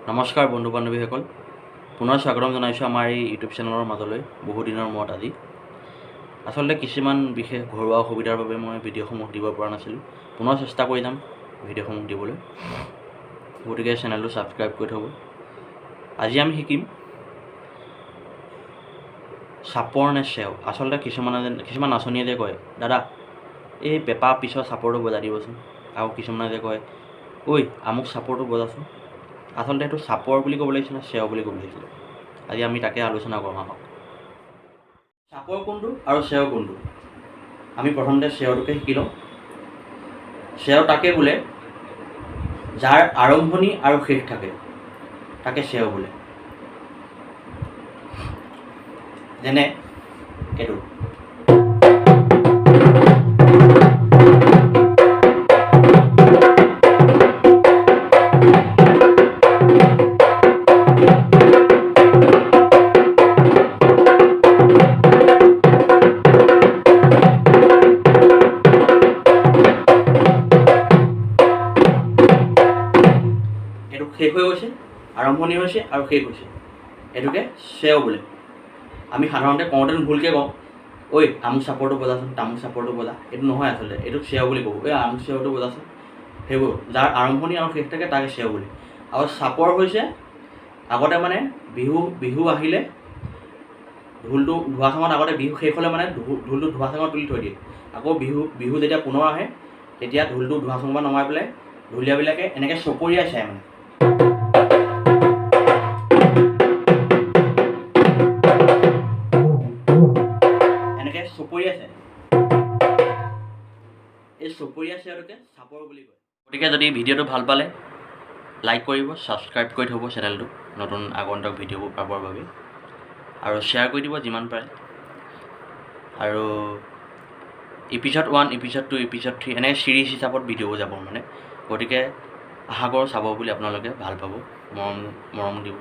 নমস্কাৰ বন্ধু বান্ধৱীসকল, পুনৰ স্বাগতম জনাইছোঁ আমাৰ এই ইউটিউব চেনেলৰ মাজলৈ। বহুদিনৰ মূৰত আজি আচলতে কিছুমান বিশেষ ঘৰুৱা অসুবিধাৰ বাবে মই ভিডিঅ'সমূহ দিব পৰা নাছিলোঁ। পুনৰ চেষ্টা কৰি যাম ভিডিঅ'সমূহ দিবলৈ, গতিকে চেনেলটো ছাবস্ক্ৰাইব কৰি থ'ব। আজি আমি শিকিম চাপৰ নে চেও। আচলতে কিছুমানে কিছুমান নাচনীয়ে যে কয়, দাদা এই পেঁপা পিছৰ চাপৰটো বজাই দিবচোন, আৰু কিছুমানে যে কয় ঐ আমুক চাপৰটো বজাচোন, আচলতে সেইটো চাপৰ বুলি ক'ব লাগিছিলে নে চেও বুলি ক'ব লাগিছিলে, আজি আমি তাকে আলোচনা কৰোঁ আহক। চাপৰ কোনটো আৰু চেও কোনটো? আমি প্ৰথমতে চেওটোকে শিকি লওঁ। চেও তাকে বোলে যাৰ আৰম্ভণি আৰু শেষ থাকে, তাকে চেও বোলে। যেনে এইটো, এইটো শেষ হৈ গৈছে, আৰম্ভণি হৈছে আৰু শেষ হৈছে, এইটোকে চেও বোলে। আমি সাধাৰণতে কওঁতে ভুলকৈ কওঁ, ঐ আমুক চাপৰটো বজাচোন, তামুক চাপৰটো বজা, এইটো নহয় আচলতে, এইটোক চেও বুলি ক'ব। এই আমুক চেওটো বজাচোন, সেইবোৰ যাৰ আৰম্ভণি আৰু শেষ থাকে তাকে চেও বোলে। আৰু চাপৰ হৈছে আগতে মানে বিহু আহিলে ঢোলটো ধোৱা চাঙত, আগতে বিহু শেষ হ'লে মানে ঢোলটো ধোৱা চাঙত তুলি থৈ দিয়ে। আকৌ বিহু যেতিয়া পুনৰ আহে তেতিয়া ঢোলটো ধোৱা চাঙৰ পৰা নমাই পেলাই ঢুলীয়াবিলাকে এনেকৈ চপৰিয়াই চায়, মানে এনেকৈ চপৰিয়াই চায়। এই চপৰীয়া চেওটোকে চাপৰ বুলি কয়। গতিকে যদি ভিডিঅ'টো ভাল পালে লাইক কৰিব, ছাবস্ক্ৰাইব কৰি থ'ব চেনেলটো নতুন আগন্তুক ভিডিঅ'বোৰ পাবৰ বাবে, আৰু শ্বেয়াৰ কৰি দিব যিমান পাৰে। আৰু ইপিছ'ড 1, ইপিছ'ড 2, ইপিছ'ড 3 এনেকৈ চিৰিজ হিচাপত ভিডিঅ'বোৰ যাব মানে। গতিকে আশা কৰোঁ চাব বুলি আপোনালোকে ভাল পাব, মৰম দিব।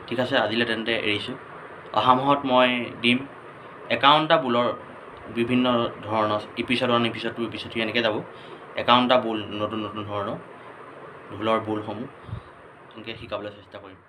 ঠিক আছে, আজিলৈ তেন্তে এৰিছোঁ। অহা মাহত মই দিম 51টা বোলৰ বিভিন্ন ধৰণৰ, ইপিছ'ড 1, ইপিছ'ড 2, ইপিছ'ড 3 এনেকৈ যাব। 51টা বোল, নতুন নতুন ধৰণৰ ঢোলৰ বোলসমূহ এনেকৈ শিকাবলৈ চেষ্টা কৰিম।